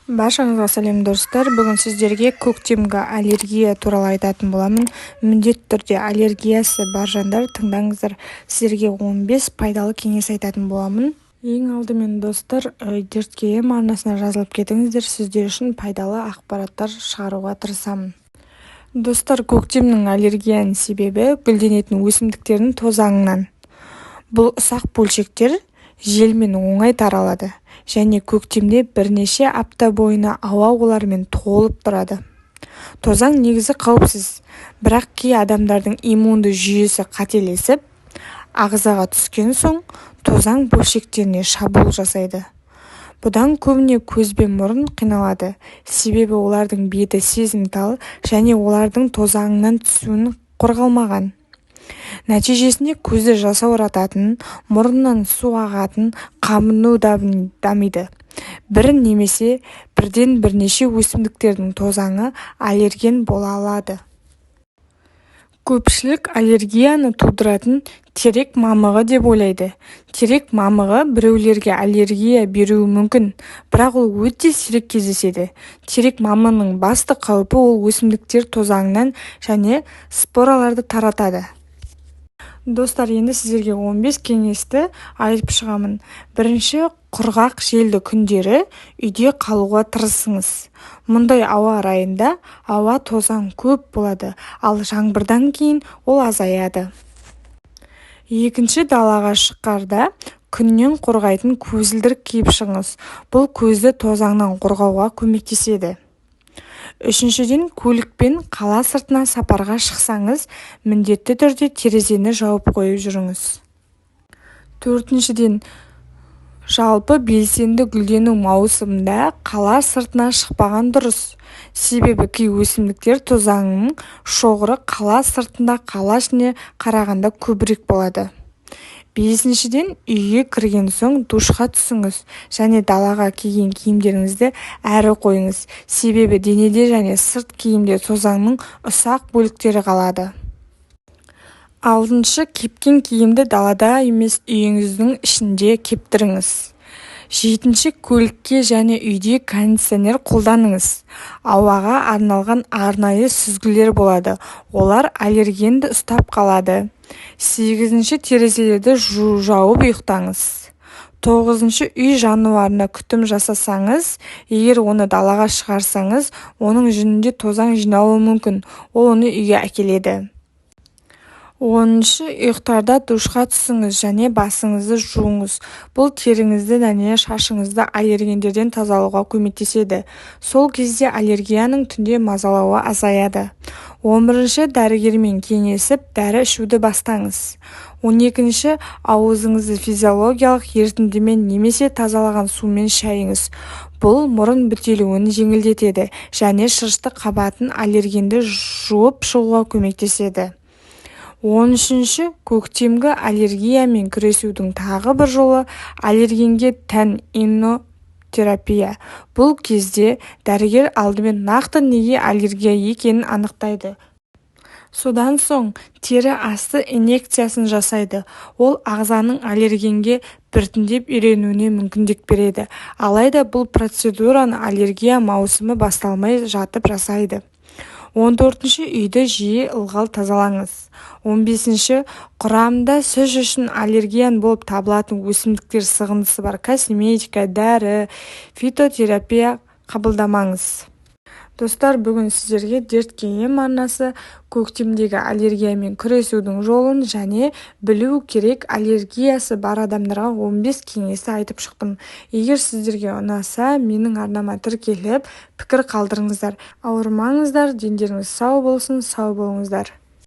Баршаңызға сәлем, достар! Бүгін сіздерге көктемгі аллергия туралы айтатын боламын. Міндетті түрде аллергиясы бар жандар, тыңдаңыздар, сіздерге 15 пайдалы кеңес айтатын боламын. Ең алдымен, достар, Дертке ем арнасына жазылып кетіңіздер, сіздер үшін пайдалы ақпараттар шығаруға тырысамын. Достар, көктемнің аллергияның себебі гүлденетін өсімдіктердің тозаңынан. Бұл ұсақ бөлшектер желмен оңай таралады және көктемде бірнеше апта бойына ауа олармен толып тұрады. Тозаң негізі қауіпсіз, бірақ кей адамдардың иммунды жүйесі қателесіп, ағзаға түскен соң тозаң бөлшектеріне шабуыл жасайды. Бұдан көбіне көз бен мұрын қиналады, себебі олардың беті сезімтал және олардың тозаңнан түсуінен қорғалмаған. Нәтижесінде көзді жасаурататын, мұрыннан су ағатын қабыну дамиды. Бір немесе бірден бірнеше өсімдіктердің тозаңы аллерген бола алады. Көпшілік аллергияны тудыратын терек мамығы деп ойлайды. Терек мамығы біреулерге аллергия беруі мүмкін, бірақ ол өте сирек кездеседі. Терек мамығының басты қаупі – ол өсімдіктер тозаңынан және спораларды таратады. Достар, енді сіздерге 15 кеңесті айтып шығамын. Бірінші, құрғақ, желді күндері үйде қалуға тырысыңыз. Мұндай ауа райында ауа тозаң көп болады, ал жаңбырдан кейін ол азаяды. Екінші, далаға шыққарда күннен қорғайтын көзілдірік киіп шығыңыз. Бұл көзді тозаңнан қорғауға көмектеседі. Үшіншіден, көлікпен қала сыртына сапарға шықсаңыз, міндетті түрде терезені жауып қойып жүріңіз. Төртіншіден, жалпы белсенді гүлдену маусымында қала сыртына шықпаған дұрыс, себебі кей өсімдіктер тозаңының шоғыры қала сыртында қала ішіне қарағанда көбірек болады. Бесіншіден, үйге кірген соң душқа түсіңіз және далаға киген киімдеріңізді әрі қойыңыз, себебі денеде және сырт киімде тозаңның ұсақ бөліктері қалады. Алтыншы, кепкен киімді далада емес, үйіңіздің ішінде кептіріңіз. Жетінші, көлікте және үйде кондиционер қолданыңыз. Ауаға арналған арнайы сүзгілер болады, олар аллергенді ұстап қалады. Сегізінші, терезелерді жауып ұйықтаңыз. Тоғызыншы, үй жануарына күтім жасасаңыз, егер оны далаға шығарсаңыз, оның жүнінде тозаң жиналуы мүмкін, ол оны үйге әкеледі. 10-шы, ұйықтарда душқа түсіңіз және басыңызды жуыңыз. Бұл теріңізді және шашыңызды аллергендерден тазалауға көмектеседі. Сол кезде аллергияның түнде мазалауы азаяды. 11-ші, дәрігермен кеңесіп, дәрі ішуді бастаңыз. 12-ші, аузыңызды физиологиялық ерітіндімен немесе тазалаған сумен шайыңыз. Бұл мұрын бітелуін жеңілдетеді және шырышты қабатын аллергенді жуып шығуға көмектеседі. 13-ші, көктемгі аллергиямен күресудің тағы бір жолы – аллергенге тән иммунотерапия. Бұл кезде дәрігер алдымен нақты неге аллергия екенін анықтайды, содан соң тері асты инъекциясын жасайды. Ол ағзаның аллергенге біртіндеп үйренуіне мүмкіндік береді. Алайда бұл процедураны аллергия маусымы басталмай жатып жасайды. 14-ші, үйді жиі ылғал тазалаңыз. 15-ші, құрамында сіз үшін аллерген болып табылатын өсімдіктер сығындысы бар косметика, дәрі, фитотерапия қабылдамаңыз. Достар, бүгін сіздерге Дертке ем арнасы көктемдегі аллергиямен күресудің жолын және білу керек аллергиясы бар адамдарға 15 кеңесті айтып шықтым. Егер сіздерге ұнаса, менің арнама тіркеліп, пікір қалдырыңыздар. Ауырмаңыздар, дендеріңіз сау болсын, сау болыңыздар.